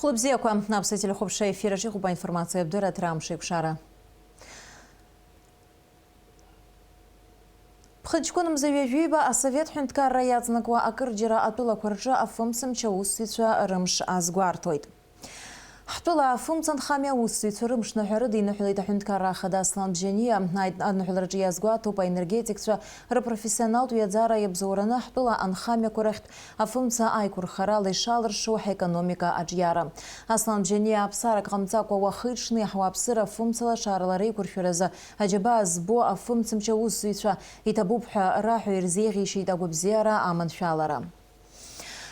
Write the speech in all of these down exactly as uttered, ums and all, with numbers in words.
Хәлыбзиақәа, Аԥсуа телехәаԥшра ефир аҿы иҟоуп аинформациатә дырраҭара Амш еиқәшара. Ԥхынҷкәын мза ҩажәиба асовет ҳәынҭқарра иаҵанакуа акырџьара атәылақәа рҿы афымцамч аусзуҩцәа рымш азгәарҭоит. Ҳтәыла афымцамч анхамҩа аусзуҩцәа рымш ныҳәа рыдиныҳәалеит аҳәынҭқарра ахада Аслан Бжьаниа. Аид-, адныҳәалараҿы иазгәаҭоуп аенергетикцәа рпрофессионалтә ҩаӡара иабзоураны ҳтәыла анхамҩақәа рахьтә афымца аиқәырхарала ишалыршо ҳекономика аҿиара. Аслан Бжьаниа аԥсарак ҟамҵакәа уахи-ҽни ҳуааԥсыра афымца лашарала реиқәыршәаразы аџьабаа збо афымцамч аусзуҩцәа иҭабуп ҳәа раҳәа ирзеиӷьеишьеит агәабзиара аманшәалара.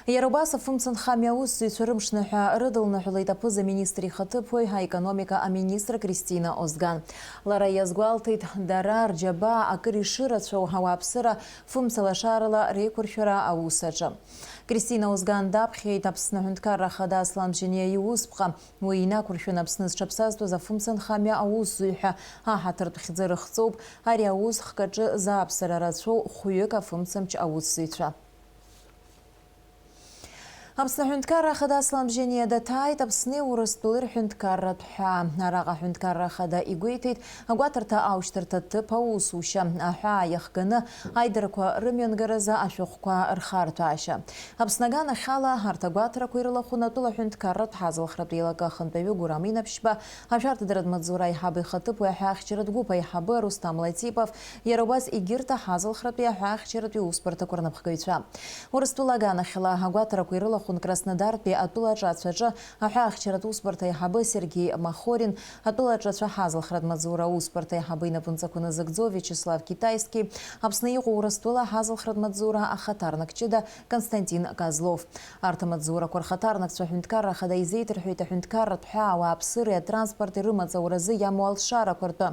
Иара убас афымца анхамҩа аусзуҩцәа рымш ныҳәа рыдылныҳәалеит аԥыза-министр ихаҭыԥуаҩ, аекономика аминистр Кристина Озган. Лара иазгәалҭеит, дара рџьабаа акыр ишырацәоу ауааԥсыра фымца лашарала реиқәыршәара аус аҿы. Кристина Озган даԥхьеит Аԥсны аҳәынҭқарра ахада Аслан Бжьаниа иусԥҟа. Уи инақәыршәаны Аԥсны зҽаԥсазтәыз афымца анхамҩа аусзуҩ ҳәа аҳаҭыртә хьӡы рыхҵоуп. Ари аус хкаҿы зааԥсара рацәоу хәҩык афымцамч аусзуҩцәа. Аԥсны аҳәынҭқарра ахада Аслан Бжьаниа даҭааит Аԥсни Урыстәылеи рҳәынҭқарратә ҳәаа. Араҟа аҳәынҭқарра ахада игәеиҭеит, агәаҭарҭа аушьҭырҭа ҭыԥ аусушьа, аҳәаа иахганы аидарақәа рымҩангаразы ашәҟәқәа рхарҭәаашьа. Аԥсны аганахьала арҭ агәаҭарақәа ирылахәын атәыла аҳәынҭқарратә ҳазалхратә еилакы ахантәаҩы Гурам Инаԥшьба, ашәарҭадаратә маҵзура аиҳабы ихаҭыԥуаҩ аҳәаахьчаратә гәыԥ аиҳабы Рустам Латипов, иара убас егьырҭ аҳазалхратәи аҳәаахьчаратәи усбарҭақәа рнапхгаҩцәа. Урыстәыла аганахьала агәаҭарақәа ирылахәын Краснодартәи атәыла аҿацә аҿы аҳәаахьчаратә усбарҭа аиҳабы Сергеи Махорин, атәыла аҿацәа ҳазалхратә маҵзура аусбарҭа аиҳабы инапынҵақәа назыгӡо Виачеслав Китайски, Аԥсны иҟоу Урыстәыла ҳазалхратә маҵзура ахаҭарнак ҷыда Константин Козлов. Арҭ амаҵзурақәа рхаҭарнакцәа аҳәынҭқарра ахада изеиҭарҳәеит аҳәынҭқарратә ҳәаа ауааԥсыреи атранспорти рымаҵ ауразы иамоу алшарақәа ртәы.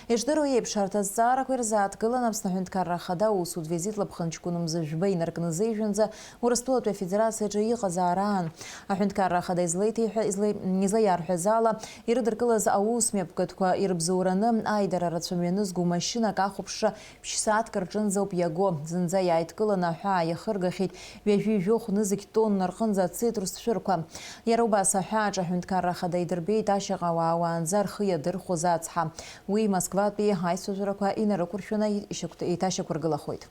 Ишдыру еиԥш, арҭ азҵаарақәа ирзааҭгылан Аԥсны аҳәынҭқарра ахада аусутә визитла ԥхынҷкәын мза жәба инаркны зеижәынӡа Урыстәылатәи Афедерациаҿы иҟазаара аан. Аҳәынҭқарра ахада излеиҭеиҳәа-, излеи-, излаиарҳәаз ала, ирыдыркылаз аус мҩаԥгатәқәа ирыбзоураны аидара рацәа мҩанызго машьынак ахәаԥшра ԥшь-сааҭк рҿынӡоуп иаго. Зынӡа иааидкыланы аҳәаа иахыргахьеит ҩажәи жәохә нызқь тонна рҟынӡа ацитрус цәырқәа. Иара убас аҳәааҿы аҳәынҭқарра ахада идырбеит ашьаҟа ауаа уаанӡа рхы иадырхәоз ацҳа. Уи Москватәи аицәажәарақәа инарықәыршәаны ишьақәт-, еиҭашьақәыргылахоит.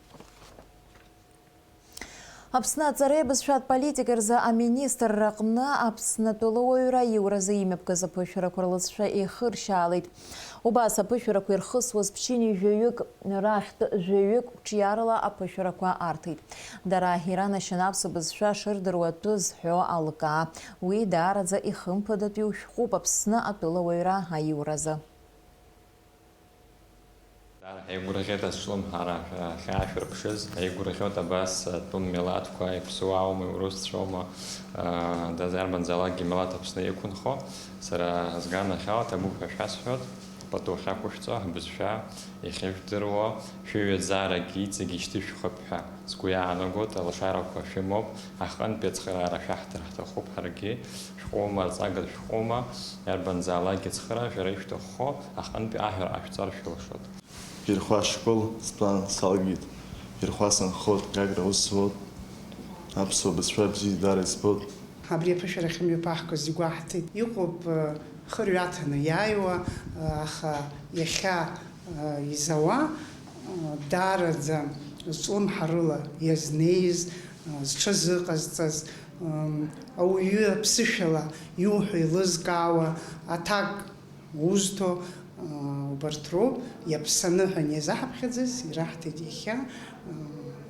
Аԥсны аҵареи абызшәатә политикеи рзы аминистрра аҟны Аԥсны атәылауаҩра аиуразы имҩаԥгаз аԥышәарақәа рлыҵшәа еихыршьаалеит. Убас аԥышәарақәа ирхысуаз ԥшьынҩажәаҩык рахьтә жәаҩык қәҿиарала аԥышәарақәа арҭеит. Дара иранашьан аԥсуа бызшәа шырдыруа атәы зҳәо алкаа. Уи даараӡа ихымԥадатәиу шәҟәуп Аԥсны атәылауаҩра аиуразы. Ҳаигәырӷьеит азҿлымҳара ахьаашәырԥшыз, ҳаигәырӷьоит абас атәым милаҭқәа, иԥсуааума, иурысцәоума, аа, дарбанзаалакгьы милаҭ Аԥсны иқәынхо. Сара сганахьала ҭабуп ҳәа шәасҳәоит, пату ахьақәышәҵо, ҳбызшәа иахьышәдыруа, шәыҩаӡарагьы иҵегь ишьҭышәхып ҳәа сгәы иаанагоит, алашарақәа шәымоуп, аҟынтәи ацхыраара шәаҳҭар ҳҭахуп ҳаргьы, шәҟәыма, арҵага шәҟәыма, иарбанзаалакгьы ацхыраара шәара ишәҭаххо аҟынтәи аҳәара ҟашәҵар шәылшоит. Жәирхәа ашкол стәан, салгеит. Жәирхәа сынхоит, Гагра аус зуоит. Аԥсуа бызшәа бзиа даара избоит. Абри аԥышәарахь мҩаԥаҳгоз игәаҳҭеит. Иҟоуп, э, хырҩаҭаны иааиуа, э, аха иахьа, э, изауа, э, даараӡа зҿлымҳарыла иазнеиз, э, зҽазыҟазҵаз, м, ауаҩы аԥсышәала иуҳәо еилызкаауа аҭак узҭо, аа, убарҭ роуп, иаԥсаны ҳәа ианеизаҳаԥхьаӡаз, ираҳҭеит иахьа, аа,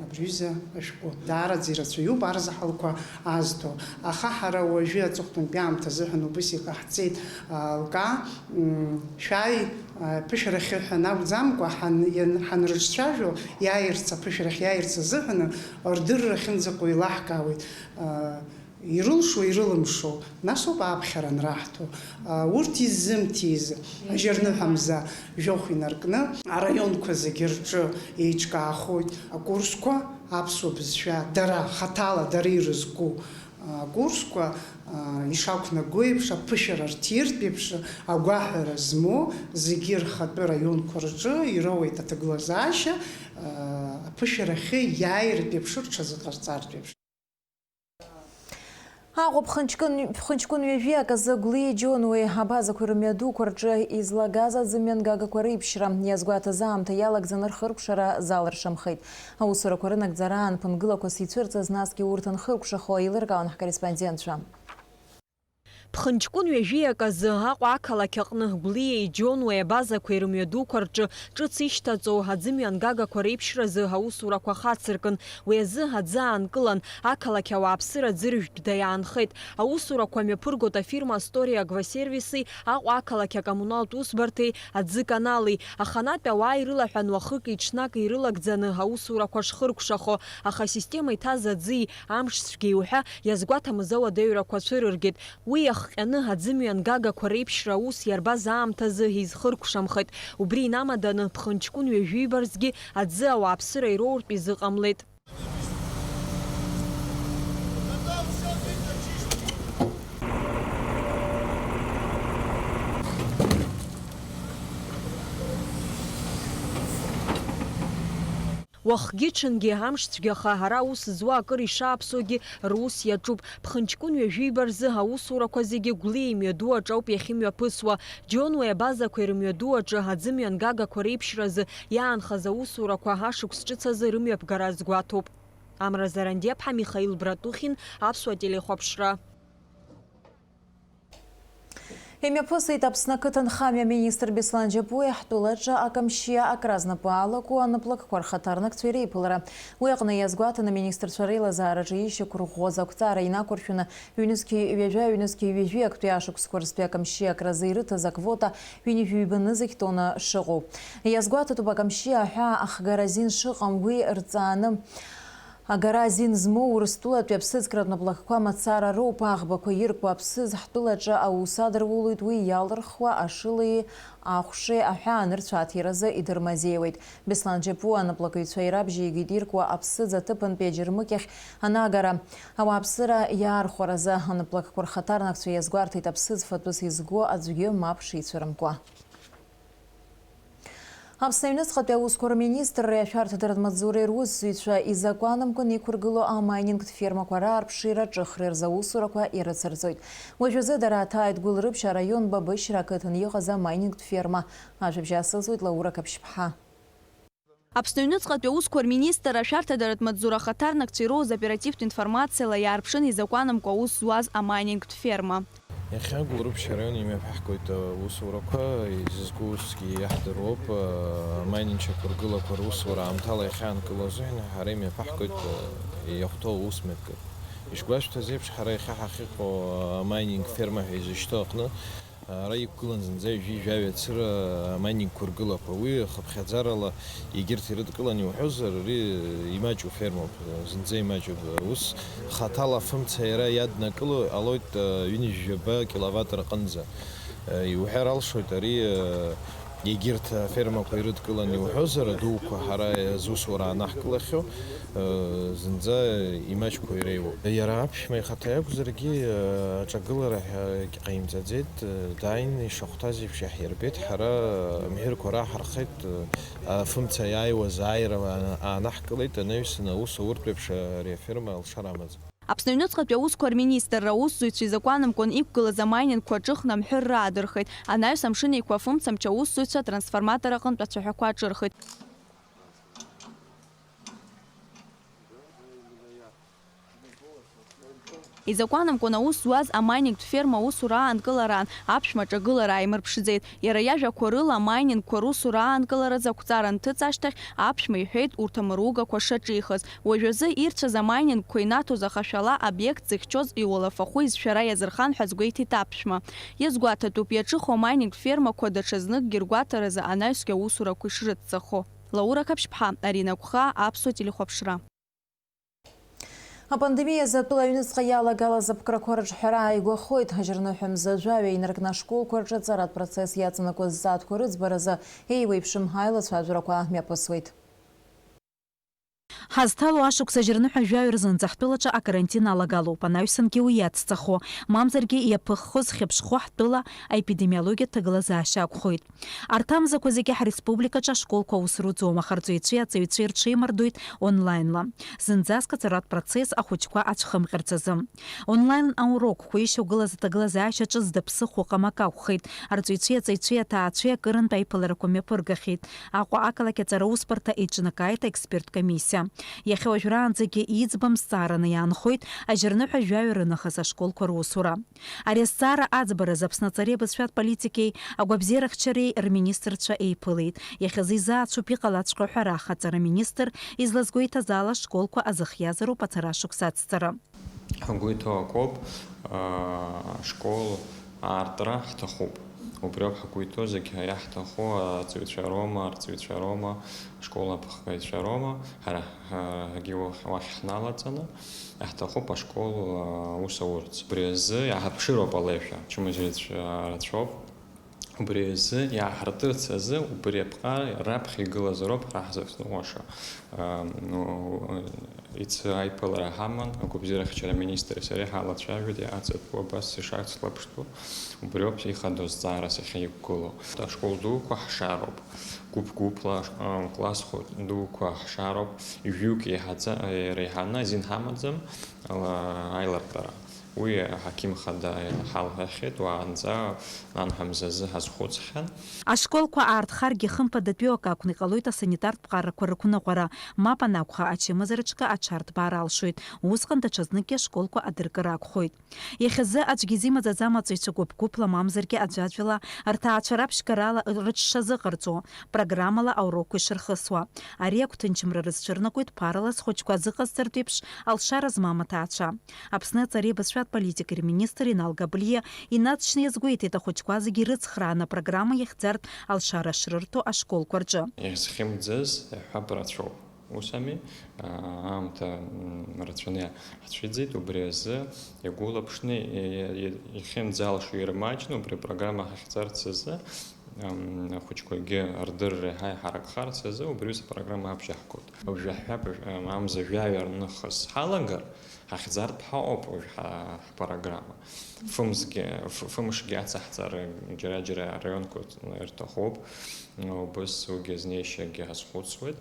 абри аҩыза ашәҟәы. Даараӡа ирацәаҩуп арзаҳалқәа азҭо. Аха ҳара уажәы аҵыхәтәантәи аамҭа азыҳәан убыс иҟаҳҵеит, аа, алкаа, м, шәааи, аа, ԥышәарахьы ҳәа анакәӡамкәа, ҳан-, иан-, ҳанрыҿцәажәо, иааирц, аԥышәарахь иааирц азыҳәаны рдырра ахьынӡаҟоу еилаҳкаауеит. Аа, Ирылшо, ирылымшо, нас ауп аԥхьара анраҳҭо. Урҭ иззымҭиз, ажьырныҳәамза, жәохә инаркны, араионқәа зегьы рҿы еиҿкаахоит акурсқәа, аԥсуа бызшәа, дара, хаҭала дара ирызку акурсқәа, ишақәнаго еиԥш, аԥышәара рҭиртә еиԥш, агәаҳәара змоу, зегьы рхатәы раионқәа рҿы ироуеит аҭагылазаашьа, аԥышәарахьы иааиртә еиԥш, рҽазыҟарҵартә еиԥш. Аҟәа ԥхынҷкын-, ԥхынҷкәын ҩажәиак азы Гәлиеи Џьонуеи абазақәеи рымҩадуқәа рҿы излагаз аӡымҩангагақәа реиԥшра иазгәаҭаз аамҭа иалагӡаны рхыркәшара залыршамхеит. Аусурақәа рынагӡараан ԥынгылақәас ицәырҵыз, насгьы урҭ анхыркәшахо еилыркаауан ҳкорреспондентцәа. Ԥхынҷкәын ҩажәиак азы Аҟәа ақалақь аҟны Гәлиеи Џьонуеи абазақәеи рымҩадуқәа рҿы ҿыц ишьҭаҵоу аӡымҩангагақәа реиԥшразы аусурақәа хацыркын. Уи азы аӡы аанкылан, ақалақь ауааԥсыра ӡыржәтә даиаанхеит. Аусурақәа мҩаԥыргоит афирма Астория Агросервиси, Аҟәа ақалақь акоммуналтә усбарҭеи, аӡы канали. Аханатә ауаа ирылаҳәан, уахыки-ҽнаки ирылагӡаны аусурақәа шхыркәшахо, аха асистема иҭаз аӡи амш цәгьеи уҳәа иазгәаҭамыз ауадаҩрақәа цәырыргеит. Уи иахҟьаны аӡымҩангагақәа реиԥшра аус иарбаз аамҭазы изхыркәшамхеит. Убри инамаданы, ԥхынҷкәын ҩажәибарзгьы аӡы ауааԥсыра ироуртә изыҟамлеит. Уахгьы-ҽынгьы амш цәгьаха, ара аус зуа акыр ишааԥсоугьы рус иаҿуп. Ԥхынҷкәын ҩажәиба рзы аусурақәа зегьы Гәлиа имҩаду аҿы ауп иахьымҩаԥысуа. Џьонуеи абазақәеи рымҩаду аҿы аӡымҩангагақәа реиԥшразы иаанхаз аусурақәа ашықәс ҿыц азы рымҩаԥгара азгәаҭоуп. Амра Зарандиаԥҳа, Михаил Братухин, Аԥсуа телехәаԥшра. Имҩаԥысит Аԥсны ақыҭанхамҩа аминистр Беслан Џьапуа ҳтәылаҿы Акамшьиа акра знапы алаку анаплакқәа рхаҭарнакцәа иреиԥылара. Уи аҟны иазгәаҭаны, аминистрцәа реилазаараҿы ишьақәырӷәӷәаз ақәҵара инақәыршәаны, ҩнызқьи ҩажәа, ҩнызқьи ҩажәи актәи ашықәсқәа рзтәи Акамшьиа акразы ирыҭаз аквота ҩынҩажәи ҩба нызқь тонна шыҟоу. Иазгәаҭатәуп Акамшьиа аҳәаа ахгара азин шыҟам, уи рҵааны Агара азин змоу Урыстәылатәи аԥсыӡкратә наплакқәа мацара роуп, аӷбақәа иркуа аԥсыӡ ҳтәылаҿы аус адырулоит, уи иалырхуа ашылеи ахәшеи аҳәаа анырцә аҭиразы идырмазеиуеит. Беслан Џьапуа анаплакыҩцәа ирабжьеигеит иркуа аԥсыӡ аҭыԥантәи аџьармыкьахь анагара. Ауааԥсыра иаархәаразы анаплакқәа рхаҭарнакцәа иазгәарҭеит аԥсыӡ фатәыс изго аӡәгьы мап шицәырымкуа. Аԥсны аҩныҵҟатәи аусқәа рминистрреи ашәарҭадаратә маҵзуреи русзуҩцәа изакәанамкәан иқәыргылоу амайнингтә фермақәа раарԥшреи раҿыхреи рзы аусурақәа ирыцырҵоит. Уажәазы дара аҭааит Гәылрыԥшь араион Бабышьра ақыҭан иҟаз амайнингтә ферма. Ажәабжь асылҵоит Лаура Қаԥшьԥҳа. Аԥсны аҩныҵҟатәи аусқәа рминистр ашәарҭадаратә маҵзура ахаҭарнакцәа ироуз оперативтә информациала иаарԥшын изакәанамкәа аус зуаз амайнингтә ферма. Иахьа Гәылрыԥшь араион имҩаԥаҳгоит аусурақәа, изызку усгьы иаҳдыруоуп, амайнинг шьақәыргылақәа русура аамҭала иахьаанкыло азыҳәан ҳара имҩаԥаҳгоит иахәҭоу аусмҩаԥгатә. Ишгәашәҭаз еиԥш, ҳара иахьа ҳахьыҟоу амайнинг ферма ҳәа изышьҭоу аҟны ара иқәгылан зынӡа ҩажәи жәаҩа цыра амайнинг қәыргылақәа. Уи хыԥхьаӡарала егьырҭ ирыдкылан иуҳәозар, ари имаҷу фермоуп, зынӡа имаҷуп. Ус хаҭала афымца иара иаднакыло ҟалоит ҩынҩажәи жәаба киловатт рҟынӡа. Иуҳәар алшоит, ари егьырҭ афермақәа ирыдкылан иуҳәозар, адуқәа ҳара зусура аанаҳкылахьоу, зынӡа имаҷқәоу иреиуоуп. Иара аԥшәма ихаҭа иакәзаргьы, аҿагылара ҳәа егьҟаимҵаӡеит, дааины ишахәҭаз еиԥш иаҳирбеит, ҳара амҳәырқәа раҳархеит, афымца иааиуаз ааира аанаҳкылеит, анаҩсан аус ауртә еиԥш ари аферма алшара амаӡам. Аԥсны аҩныҵҟатәи аусқәа рминистрра аусзуҩцәа изакәанамкәан иқәгылаз амайнингқәа ҿыхны амҳәыр раадырхеит. Анаҩс амшын еиқәа афымцамч аусзуҩцәа атрансформатор аҟынтә ацәаҳәақәа аҿырхит. Изакәанамкәан аус зуаз амайнингтә ферма аусура аанкылараан аԥшәма аҿагылара ааимырԥшӡеит. Иара иажәақәа рыла, амайнингқәа русура аанкыларазы ақәҵара анҭыҵ ашьҭахь, аԥшәма иҳәеит урҭ амыругақәа шаҿихыз. Уажәазы ирцәаз амайнингқәа инаҭоз ахашәала аобиект зыхьчоз иуалафахәы изшәара иазырхан ҳәа азгәеиҭеит аԥшәма. Иазгәаҭатәуп, иаҿыху амайнингтә фермақәа даҽазныкгьы ргәаҭаразы анаҩсгьы аусурақәа ишрыцҵахо. Лаура Қаԥшьԥҳа, Арина Гәхаа, Аԥсуа телехәаԥшра. Апандемиазы атәыла аҩныҵҟа иалагалаз аԥкрақәа рыҿҳәара ааигәахоит. Ажьырныҳәа мза жәаҩа инаркны ашколқәа рҿы аҵаратә процесс иаҵанакуаз зҵаатәқәа рыӡбаразы еиуеиԥшым аилацәажәарақәа мҩаԥысуеит. Ҳазҭало ашықәс ажьырныҳәа жәаҩа рзынӡа ҳтәылаҿы акарантин алагалоуп, анаҩсангьы уи иацҵахо, мамзаргьы иаԥыххо зхьыԥшхо ҳтәыла аепидемиологиатә ҭагылазаашьа акәхоит. Арҭ амзақәа зегьы ҳреспубликаҿы ашколқәа аус руӡом, аха арҵаҩцәеи аҵаҩцәеи рҽеимардоит онлаинла. Зынӡаск аҵаратә процесс ахәыҷқәа ацәхымҟьарц азы. Онлайн аурокқәа ишьақәгылаз аҭагылазаашьа ҿыц даԥсыхәо ҟамак акәхеит. Арҵаҩцәеи аҵаҩцәеи аҭаацәеи акырынтә аиԥыларақәа мҩаԥыргахьеит. Аҟәа ақалақь аҵара усбарҭа еиҿнакааит аексперттә комиссиа. Иахьа уажәраанӡагьы иӡбам зҵаараны иаанхоит ажьырныҳәа жәаҩа рынахыс ашколқәа русура. Ари азҵаара аӡбараз Аԥсны аҵареи абызшәатә политикеи агәабзиарахьчареи рминистрцәа еиԥылеит. Иахьазы изаацәоуп иҟалаҵәҟьоу ҳәа раахаҵара аминистр излазгәеиҭаз ала ашколқәа азыхиазароуп аҵарашықәс ацҵара. Ҳгәы иҭоу акоуп, аа, ашкол аартра ҳҭахуп. Убриоуп ҳгәы иҭоу зегь иаҳҭаху, аҵаҩцәа роума, арҵаҩцәа роума, ашкол аԥхгаҩцәа роума, ҳара, ҳарагьы уахь, уахь ҳналаҵаны, иаҳҭахуп ашкол, аа, аус аурц. Убри азы иааҳарԥшыроуп алеишәа, ачымазаҩцәа рацәоуп. Убри азы иааҳартырц азы убри аԥҟара раԥхьа игылазароуп ҳара ҳзыхҭныҟәаша. Ам, ну, ицы аиԥылара ҳаман, агәабзиарахьчара аминистри сареи ҳалацәажәеит, иаҵатәу абас ишацлаԥштәу, убриоуп ихадоу зҵаарас иахьа иқәгылоу. Ашкол дуқәа ҳшароуп, гәыԥ-гәыԥла, ам, класс хәыҷ дуқәа ҳшароуп, ҩҩык еиҳаӡа-, иреиҳаны азин ҳамаӡам, ала-, аилартәара. Уи аҳақьым хада иаҳалҳәахьеит, уаанӡа анхамзазы ҳазхәыцхьан. Ашколқәа аартхаргьы, хымԥадатәиу акы акәны иҟалоит асанитартә ԥҟарақәа рықәныҟәара, мап анакәха, ачымазара ҽкы аҽарҭбаар алшоит, усҟан даҽазныкгьы ашколқәа адыркыр акәхоит. Иахьазы аӡәгьы изимаӡаӡам аҵаҩцәа гәыԥ-гәыԥла мамзаргьы аӡәаӡәала рҭаацәа раԥшьгарала рыҽшазыҟарҵо, программала аурокқәа ишырхысуа. Ари агәҭынчымра рызцәырнагоит ԥарала зхәыҷқәа азыҟазҵартә еиԥш алшара змам аҭаацәа. Аԥсны аҵареи абызшәатә политикеи рминистр Инал Габлиа инаҵшьны иазгәеиҭеит ахәыҷқәа зегьы ирыцхрааны апрограмма иахьӡартә алшара шрырҭо ашколқәа рҿы. Иахьзхьымӡаз ҳәа рацәоуп. Ус ами, аа, аамҭа, м, рацәаны ҳцәыӡит, убри азы иагәылаԥшны, и-, и-, ихьынӡалшо ирмаҷны убри апрограмма ҳахьӡарц азы, ам, ахәыҷқәагьы рдырра иаҳа иҳаракхарц азы убри аҩыза апрограмма абжьаҳгоит. Уажәы ҳҳәап, ам, амза жәаҩа рнахыс ҳалагар, ҳахьӡартә ҳаҟоуп уажә ҳа-, ҳпрограмма. Фымзгьы, ф-, фымшгьы ацаҳҵар џьара-џьара араионқәа ирҭахуп. Убыс уигьы азнеишьагьы ҳазхәыцуеит.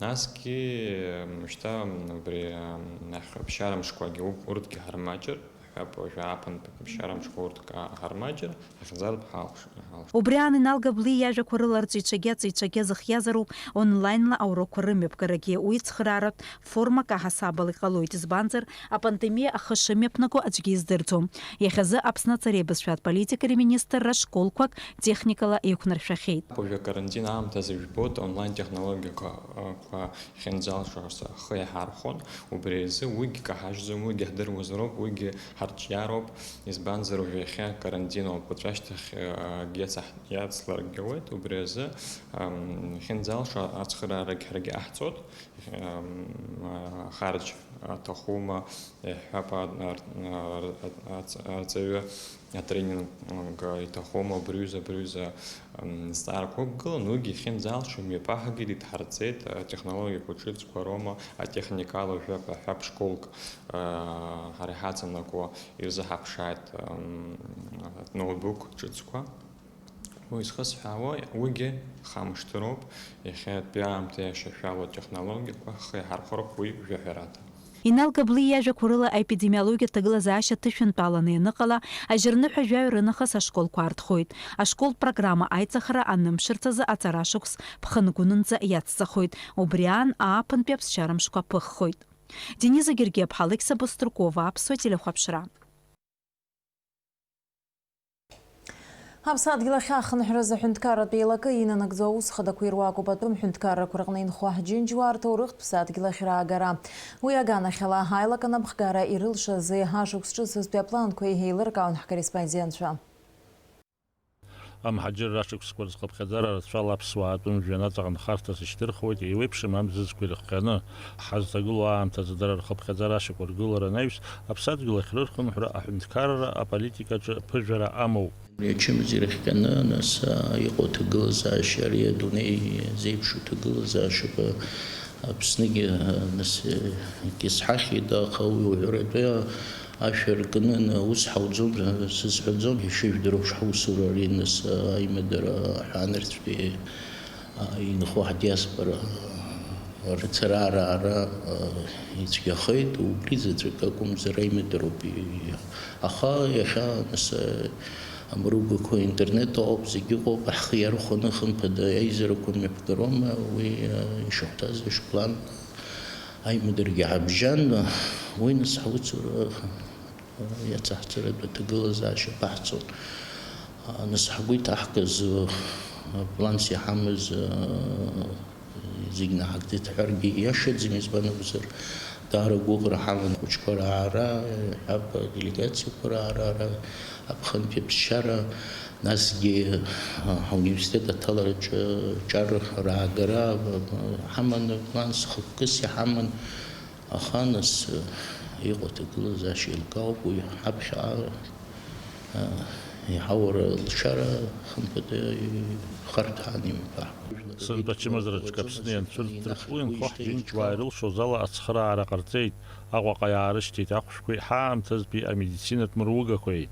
Насгьы, м, шьҭа, м, убри, ам, аԥсшьара мшқәагьы у-, урҭгьы ҳармаҷыр, ҳҳәап, уажәы ааԥынтәи аԥсшьара мшқәа урҭк, а, ҳармаҷыр, ҳахьӡартә ҳалш-, ҳалш-. Убри аан Инал Габлиа иажәақәа рыла арҵаҩцәагьы аҵаҩцәагьы азыхиазароуп онлаинла аурокқәа рымҩаԥгарагьы. Уи цхырааратә формак аҳасабала иҟалоит, избанзар, апандемиа ахы шымҩаԥнаго аӡәгьы издырӡом. Иахьазы Аԥсны аҵареи абызшәатә политикеи рминистрра школқәак техникала еиқәнаршәахьеит. Уажәы акарантин аамҭазы ижәбоит, онлайн технологиақәа, а, қәа иахьынӡалшо ҳәа ҳхы иаҳархәон. Убри азы уигь каҳажьӡом, уигь иаҳдыруазароуп, уигь ҳарҿиароуп. Избанзар, уажәы иахьа карантин ауп, уаҵәы ашьҭахь, а, иацаҳ-, иацларгьы ауеит. Убри азы, ам, иахьынӡалшо ацхыраарагь ҳаргьы ҟаҳҵоит. Ам, а, харџь аҭахума, иаҳҳәап, а, ар-, ар-, ац-, арҵаҩы атренинг иҭахума, абри аҩыза, абри аҩыза, м, зҵаарақәа ықәгылан, уигьы иахьынӡалшо имҩаԥаҳгеит, идҳарҵеит, атехнологиақәа ҿыцқәа роума, атехникала жәаҳәа-, ҳәа школк, а, ҳара иҳаҵанакуа ирзыҳаԥшааит, м, ноутбук ҿыцқәа. Уи зхысҳәаауа, уигьы хамышҭыроуп, иахьатәи аамҭа иашьашәалоу атехнологиақәа ҳхы иаҳархәроуп уи жәаҳәарада. Инал Габлиа иажәақәа рыла, аепидемиологиатә ҭагылазаашьа ҭышәынтәаланы ианыҟала, ажьырныҳәа жәаҩа рынахыс ашколқәа аартхоит. Ашколтә программа аиҵахара анымшырц азы аҵара шықәс ԥхынгәынынӡа иацҵахоит. Убри аан ааԥынтәи аԥсшьара мшқәа ԥыххоит. Дениза Гергиаԥҳа, Алықьса Быструкова, Аԥсуа телехәаԥшра. Аԥсадгьыл ахь ахынҳәразы аҳәынҭқарратә еилакы инанагӡо аус хадақәа ируакуп атәым ҳәынҭқаррақәа рҟны инхо ҳџьынџьуаа рҭоурыхтә ԥсадгьыл ахь раагара. Уи аганахьала, аилак анапхгара ирылшаз еиҳа шықәс ҿыцызтәи апланқәа еилыркаауан ҳкорреспондентцәа. Амҳаџьырра ашықәсқәа рызхыԥхьаӡара рацәала аԥсуаа атәым жәҩан аҵаҟа нхарҭас ишьҭырхуеит, еиуеиԥшым амзызқәа ирыхҟьаны. Ҳазҭагылоу аамҭазы дара рхыԥхьаӡара ашьақәыргылара анаҩс, аԥсадгьыл ахь рырхынҳәра аҳәынҭқарра аполитикаҿы ԥыжәара амоуп. Абри ачымазара ирыхҟьаны, нас, а, иҟоу аҭагылазаашьа, ари адунеи зеиԥшу аҭагылазаашьақәа Аԥсныгьы, нас, егьысҳахьеит, аха уи уҳәаратәы ашәа ркны, ус ҳауӡом, сызҳәаӡом, ишыжәдыруа ҳусура ари, нас, аимадара аҳәаанырцәтәи инхо ҳдиаспора рыцхыраара ицәгьахеит, убри заҵәык акәымзар аимадароуп. Аха иахьа, нас, амругақәа интернет ауп, зегь ыҟоуп, ҳхы иархәаны, хымԥада, аизарақәа мҩаԥгароума, уи, э, ишахәҭаз ишплан аимадарагьы ҳабжьан, уи, нас, ҳусура, э, иацаҳҵаратәы аҭагылазаашьа аԥаҳҵон. А, нас, ҳгәы иҭаҳкыз, э, планс иҳамаз, э, Зегь наҳагӡеит ҳәаргьы иашаӡам, избан акәзар, даара гәыӷра ҳаман ахәыҷқәа раара, иҳәап, аделегациақәа раара, ара аԥхынтәи аԥсшьара, насгьы, а, ҳауниверситет аҭалараҿы ҿар раагара, а, ҳаман планс хықәкыс иҳаман, аха нас, а, иҟоу аҭагылазаашьа еилкаауп, уи ҳаԥхьаҟа Еиҳау лшара, хымԥада, ихарҭәаан имҩаԥаҳгон. Сынтәа ачымазараҿы Аԥсны ианцәырҵ, уи нхо ҳџьынџьуаа ирылшоз ала ацхыраара ҟарҵеит, Аҟәаҟа иаарышьҭит ахәшәқәеи ҳаамҭазтәи амедицинатә мыругақәеи.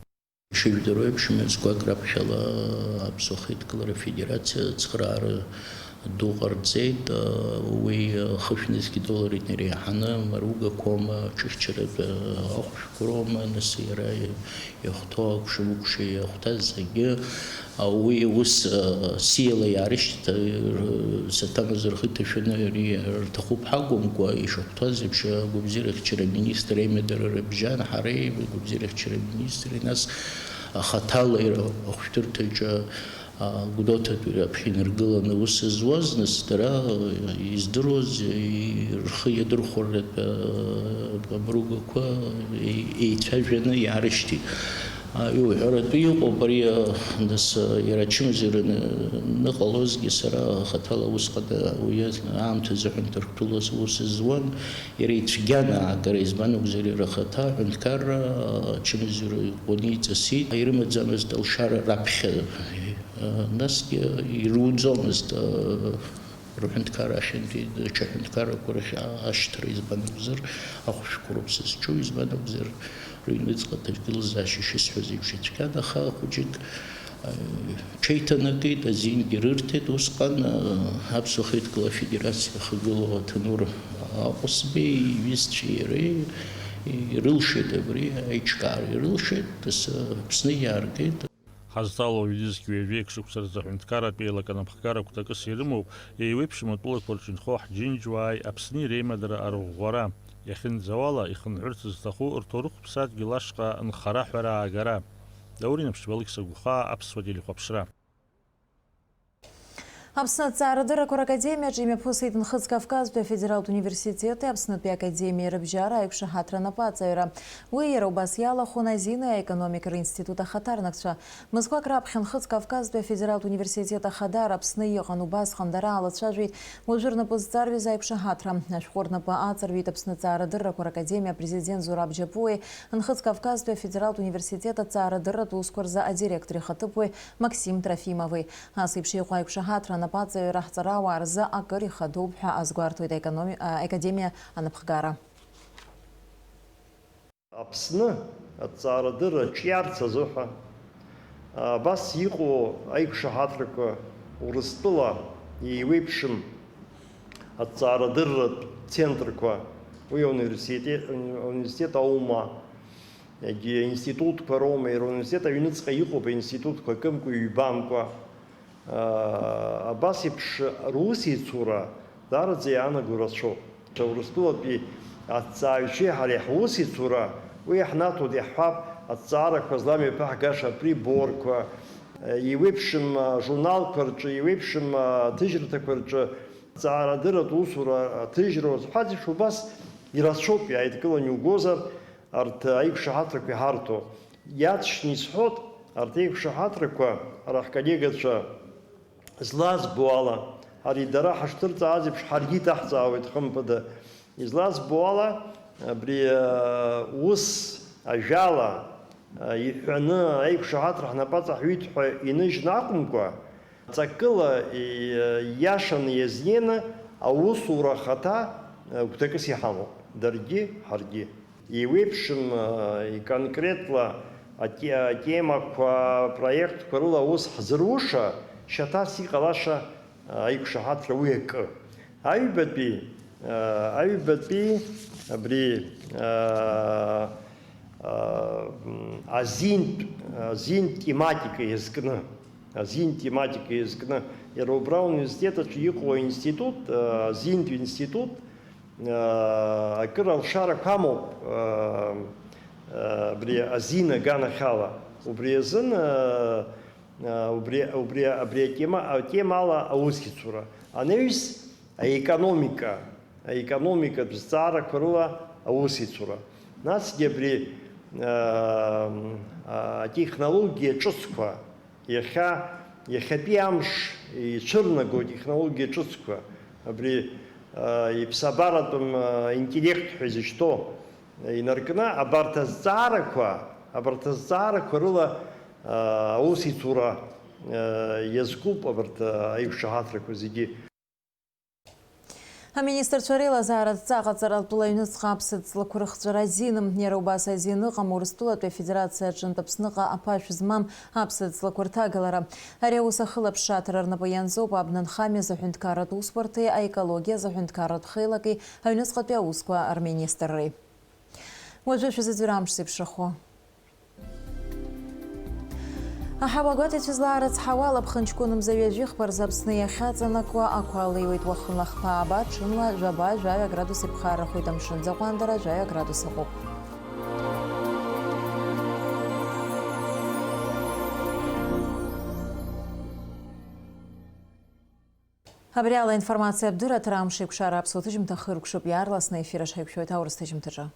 Ишыжәдыруа еиԥш, мҩасқәак раԥхьала Аԥсуа Хеидкылара Афедерациа ацхыраара ду ҟарҵеит, уи хышә нызқь долларит иреиҳаны, мыругақәоума, ҽыхьчаратә ахәшәқәа роума, нас иара иахәҭоу акәшамыкәша иахәҭаз зегьы, уи ус сиала иаарышьҭит, саҭамыз рхы иҭашәаны ари рҭахуп ҳакәымкәа, ишахәҭаз еиԥш, агәабзиарахьчара аминистр аимадара рыбжьан, ҳареи агәабзиарахьчара аминистри, нас, Хаҭала иара ахәшәтәырҭаҿы, а, Гәдоуҭатәи раԥхьа инаргыланы аус зуаз, нас дара издыруаз, и-, рхы иадырхәартә, а, амругақәа е-, еицәажәаны иаарышьҭит. А, иуҳәаратәы иҟоуп ари, а, нас, а, иара ачымазара ны-, ныҟалозгьы сара хаҭала усҟан, а, уи аамҭазы аҳәынҭқарԥылаз аус зуан. Иара ицәгьан аагара, избан акәзар, иара ахаҭа аҳәынҭқарра ачымазара иӷәӷәаны иҵысит, ирымаӡамызт алшара раԥхьа, насгьы ируӡомызт, рҳәынҭқарра ахьынтәи даҽа ҳәынҭқаррақәа рахь ашьҭра, избан акәзар, ахәшәқәа роуп сызҿу, избан акәзар, рыҩныҵҟа аҭагылазаашьа шысҳәаз еиԥш ицәгьан, аха хәыҷык Ҽеиҭанакит, азингьы рырҭеит, усҟан, а, Аԥсуа Хеидкыла Афедерациа ахагылоу Аҭанур Аҟәсбеи иҩызцәеи иареи ирылшеит абри аиҿкаара, ирылшеит, ас, Аԥсны иааргеит. Ҳазҭало ҩнызқь ҩажәеиԥшықәса рзы аҳәынҭқарратә еилаканамхгара гәҭакыс ирымоуп, еиуеиԥшым атәылақәа рҿы инхо ҳџьынџьуааи Аԥсни реимадара арӷәӷәара. Иахьынӡауала, ихынҳәырц зҭаху рҭоурыхтә ԥсадгьыл ашҟа нхара ҳәара аагара. Даур Инаԥшьба, Алықьса Гәхаа, Аԥсуа телехәаԥшра. Аԥсны аҭҵаарадыррақәа ракадемиаҿы имҩаԥысит Нхыҵ Кавказтәи афедералтә университети Аԥснытәи академиеи рыбжьара аиқәшаҳаҭра анапаҵаҩра. Уи иара убас иалахәын азинеи аекономикеи ринститут ахаҭарнакцәа. Мызқәак раԥхьа Нхыҵ Кавказтәи афедералтә университет ахадара Аԥсны иҟан, убасҟан дара аалацәажәеит уажәы рнапы зҵарҩыз аиқәшаҳаҭра. Ашәҟәы рнапы аҵарҩит Аԥсны аҭҵаарадыррақәа ракадемиа апрезидент Зураб Џьапуи, Нхыҵ Кавказтәи афедералтә университет аҭҵаарадырратә усқәа рзы адиректор ихаҭыԥуаҩ Максим Трофимови. Ас еиԥш иҟоу аиқәшаҳаҭра анапаҵаҩра ҳҵарауаа рзы акыр ихадоуп ҳәа азгәарҭоит аекономи-, а, академиа анапхгара. Аԥсны аҭҵаарадырра ҿиарц азыҳәа, абас иҟоу аиқәшаҳаҭрақәа Урыстәыла еиуеиԥшым аҭҵаарадырратә центрқәа, уи ауниверситет, ауниверситет аума, егьи аинститутқәа роума, иара ауниверситет аҩныҵҟа иҟоуп аинститутқәа акымкәа, ҩбамкәа. Абас еиԥш русеицура даараӡа иаанаго рацәоуп. Урыстәылатәи аҭҵааҩцәеи ҳареи ҳусеицура уи иаҳнаҭоит, иаҳҳәап, аҭҵаарақәа зламҩаԥаҳгаша априборқәа, еиуеиԥшым ажурналқәа рҿы, еиуеиԥшым аҭыжьырҭақәа рҿы, аҭҵаарадырратә усура аҭыжьра уазҳәаз еиԥш, убас ирацәоуп, иааидкыланы иугозар, арҭ аиқәшаҳаҭрақәа иҳарҭо. Иаҵшьны исҳәот, арҭ аиқәшаҳаҭрақәа ара ҳколлегацәа злазбо ала, ари дара ҳашҭырҵааз еиԥш, ҳаргьы иҭаҳҵаауеит, хымԥада. Излазбо ала, абри, а, ус ажәала, а, иҳәаны аиқәшаҳаҭра ҳнапаҵаҳҩит ҳәа иныжьны акәымкәа, ҵакыла, и-, иашаны иазнеины Аусура ахаҭа гәҭакыс иҳамоуп, даргьы, ҳаргьы. Еиуеиԥшым, иконкретла ате-, атемақәа, апроектқәа рыла аус ҳзыруша, шьаҭас иҟалаша аиқәшаҳаҭра уи акы. Аҩбатәи, аҩбатәи абри, азинтә, азинтә тематика иазкны. Азин тематика иазкны, иара убра ауниверситет аҿы иҟоу аинститут, азинтә институт, акыр алшарақәа амоуп, абри азин аганахьала. Убри азын, убри, убри, абри атема, атемала аусеицура. Анаҩс аекономика, аекономикатә зҵаарақәа рыла аусеицура. Насгьы абри, атехнологиа ҿыцқәа, Иахьа, иахьатәи амш ицәырнаго атехнологиа ҿыцқәа, абри, а, иԥсабаратәым, а, интеллект ҳәа изышьҭоу инаркны, абарҭ азҵаарақәа, абарҭ азҵаарақәа рыла, а, аусеицура, а, иазкуп абарҭ, а, аиқәшаҳаҭрақәа зегьы. Аминистрцәа реилазааратә ҵаҟаҵара атәыла аҩныҵҟа аԥсаҵлақәа рыхҵәара азин. Иара убас азин ыҟам Урыстәылатәи Афедерациа аҿынтә Аԥсныҟа аԥашә змам аԥсаҵлақәа рҭагалара. Ари аус ахылаԥшааҭара рнапы ианҵоуп абна анхамҩа азы аҳәынҭқарратә усбарҭеи аекологиа азы аҳәынҭқарратә хеилаки аҩныҵҟатәи аусқәа рминистрреи. Уажәы шәзыӡырҩ амш зеиԥшрахо. Аҳауа гәаҭеицәа злаарыцҳауа, алаԥхынҷкәын мза ҩажәихԥа рзы Аԥсны иахьаҵанакуа ақәа алеиуеит, уахынла хԥа, ааба, ҽынла жәаба, жәаҩа градус иԥхаррахоит, амшын аӡы аҟәандара жәаҩа градус акоуп. Абри ала аинформациа абдырра аҭара амш еиқәшара аԥсуа ҭыжьымҭа хыркәшоуп, иаарласны аефир аҿы ҳаиқәшәоит аурыс ҭыжьымҭаҿы.